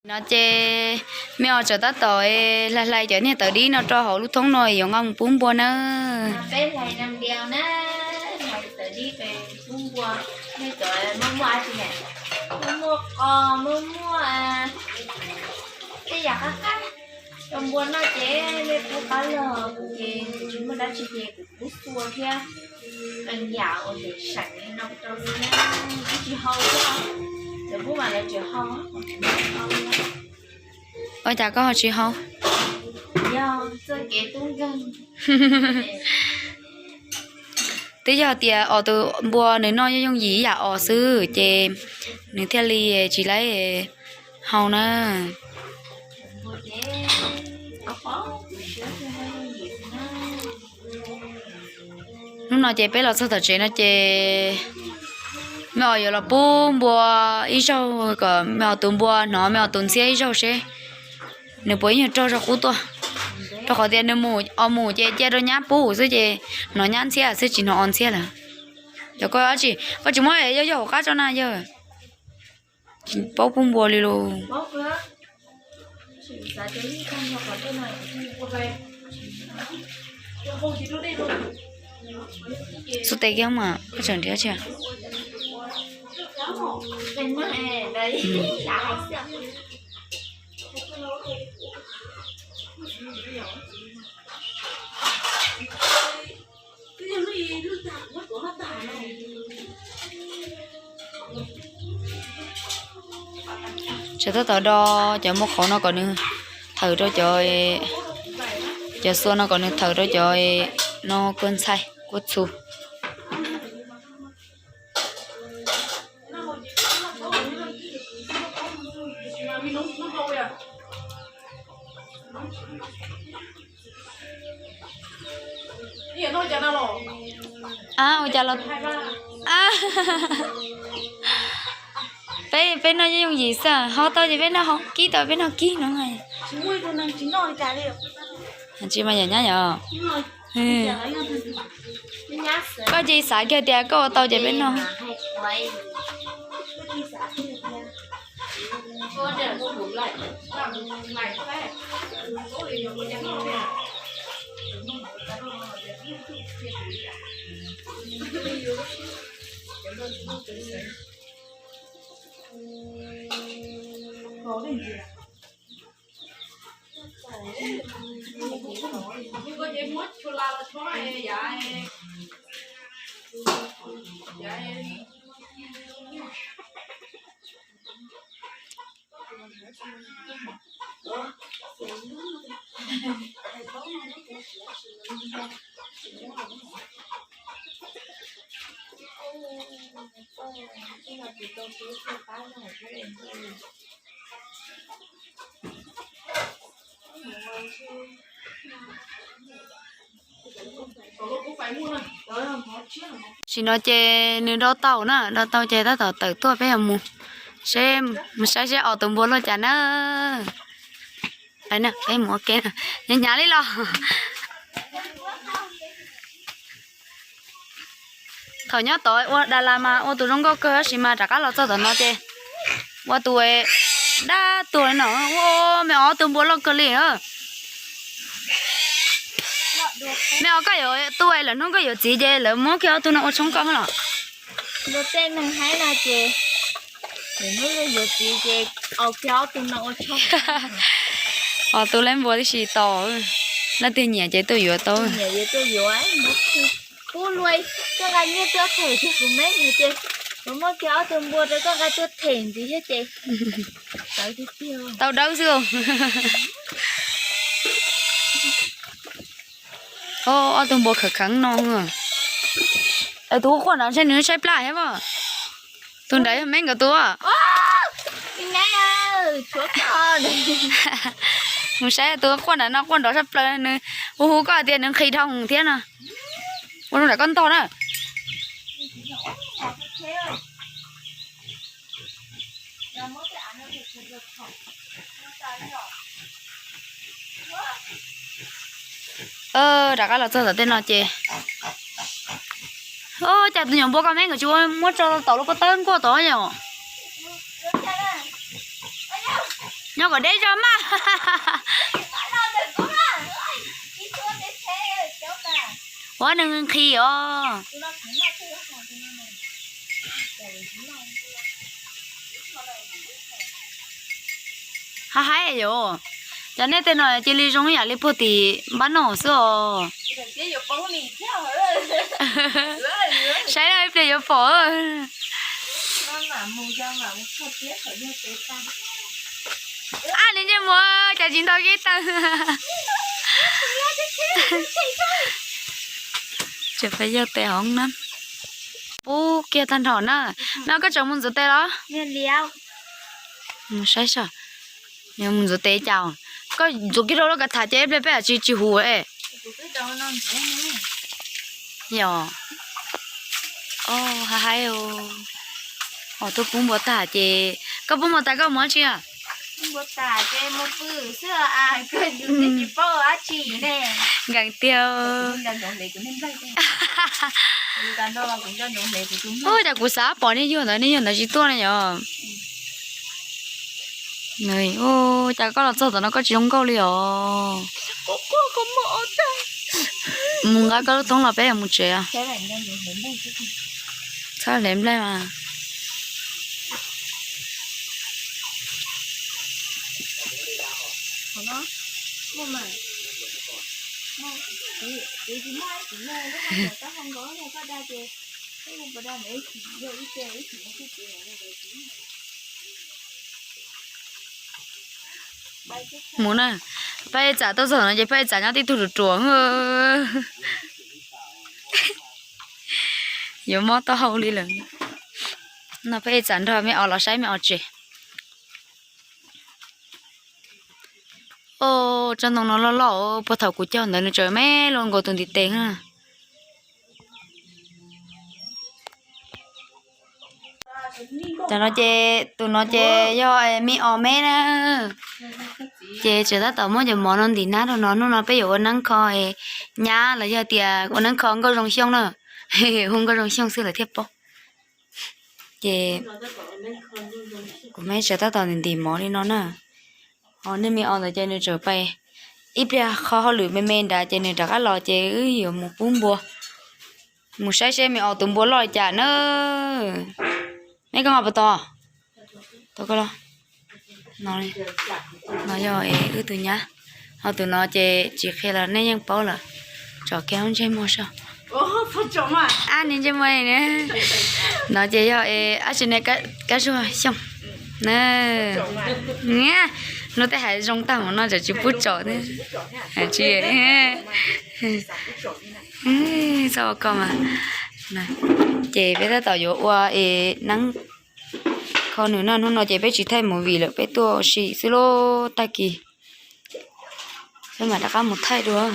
No ces me os tseem tab tom hlais hlais cov niag tawv dib no rau hauv lub thoob no yuav nqa mus pub npua na. Tej yam qab qab rau npua noj ces nej pub qab los ces kuv tsis muaj dab tsi ces kuv pub xua thiab qee yam uas seem li no rau li na. Kuv tsis hau thiab, lawv pub mas lawv tseem hau. Ua cas koj ho tsis hau? Yog txoj kev tub nkeeg. Twb yog tias os tus npua nws noj yooj yooj yim ib yam os xwb ces nws thiaj li tsis laib hau na. Hnub no ces peb los txog tom tsev no ces me os yuav los pub npua ib zaug kom me os tus npua hnov me os tus ntxhiab ib zaug seb nws puas ib nyuag rog zog qub tuaj. Rau qhov tias nws mus os mus ces cia rau nyab pub xwb ces hnov nyab ntxhiab xwb tsis hnov os ntxhiab lawm. Cov koj tsis, koj tsis muab yog yog hauv qab tso na yawg. Tsis paub pub npua li lus. Xub tes kiag mas koj tseem nrhiav tsis. Tseem tab tom do cov muaj qhauv no kom nws thawm rau cov, cov xua no kom nws thawm rau cov no kua ntxhais kua txhu. Ua cas los, peb, peb noj yooj yim xwb, hau tau ces peb noj hau, kib tau peb noj kib no. Tsis mas yam nyab yom. Koj cia xav kiag tias koj ua tau ces peb noj. Tam sim no ces nws do tau na, do tau ces tab tom tawm tuaj peb yuav mus seb, mus saib seb os tus npua luaj cas na. Peb mus ua ke, hnyav hnyav li los. Thaum nyob tod ua Das Las mas ua tus zoo nkauj kawg tab sis mas rov qab los txog tom no ces ua tus dab tuag li no, ua me os tus npua loj kawg li. Me os koj yuav tuaj lawm hnub koj yuav txiv ces lawv muab kiag ob tug no ua tshoob koj los. Luag tej neeg hais no ces lawv hnub yuav txiv ces au kiag ob tug no ua tshoob. Os tus leb npua tib si tau, leej twg nyiam ces tuaj yuav tau. Nyiam yuav tuaj yuav, pub luag tuaj nqa nyiaj tuaj them kiag kuv meb no ces kuv muab kiag ob tug npua rau koj nqa tuaj them ntxiv thiab ces tau dawb xwb. Ob tug npua khawv kheev no. Tus quaj nrad ntshe nws saib plab thiab as. Tus nrad yog meb nkawd tus. Mus saib tus quaj nrad no quaj nrov sab plaws nws hu hu koj tias nws nqhis dhau thiab no. Ua zoo nram koj ntog na. Rov qab los txog tom tej no ces, cas tus nyuam npua koj meb nkawd tsis ua muab tso tau lub pob tawb nkuaj tod yom? Nyob kom deb zog mas. Ua nws nqhis os. Haib haib yom. Cov nej tej no cia li zoo yam li puag tim npab noj xwb os. Saib ib pliag yuav pom. Ab, nws ntsej muag cas tsis ntog kev taw. Tseem pais yog tes hov na. Pub kiag tag nrho na. No koj tseem mus ntxuav tes los? Mus saib saib. Mus ntxuav tes cas? Koj ntxuav kiag rau lub kav tham ces ib pliag peb tsis tsis huv es. Yog. Haib haib. Tuaj pub npua tag ces koj pub npua tas koj mus dab tsi? Nkees tiag. Ua cas kuv xav pom nej yug ntawd, nej yug ntawd tsis tuaj ne yom? Ua cas koj los txog tom no koj tsis zoo nkauj li os? Mus nqa koj lub thoob los peb mus tsev. Txhob hle nplaig mas. Mus na, Phaj Ej Txam tuaj txog no ces Phaj Ej Txam nyob tib tug ruam ruam. Yuav mob taub hau li lawm. No Phaj Ej Txam nrog me os los saib me os tsev. Tsob ntoo no loj loj, puag thaum kuv cog ntawd nws tseem me luaj nkaus tus ntiv tes na. Tam no ces tus no ces yog me os me na. Ces tseem tab tom muab cov mov no ntim nab rau no, hnub no peb yuav ua neeb kho nyab los yog tias ua neeb kho Nkauj Zoo Xyooj na. Hu Nkauj Zoo Xyooj xwb lawv thiaj paub. Ces kuv me tseem tab tom ntim mov li no na. Ho niag me os ntawd ces nws tseem pais ib pliag qhov hauj lwm me me nrad ces nws rov qab los ces wb yuav mus pub npua. Mus saib seb me os tus npua loj li cas na. Neb koj ho puas tau? Tau koj los. No, no yog wb tus nyab. Ho tus no ces tsis qhia los nej yeej paub lawm. Tsom kiag lub ntsej muag soj. Ab, niag ntsej muag ne. No ces yog ab tsi ne, Kab Zuag Xyooj na. Lub tej hais zoo tag mus no tseem tsis pub tsom thiab. Tsis, txhob ua koj mas. Ces peb tab tom yuav ua es neeb kho nws no, hnub no ces peb tsis thaij movie lawm, peb tuaj ua si xwb lauj, tag kis peb mam rov qab mus thaij dua.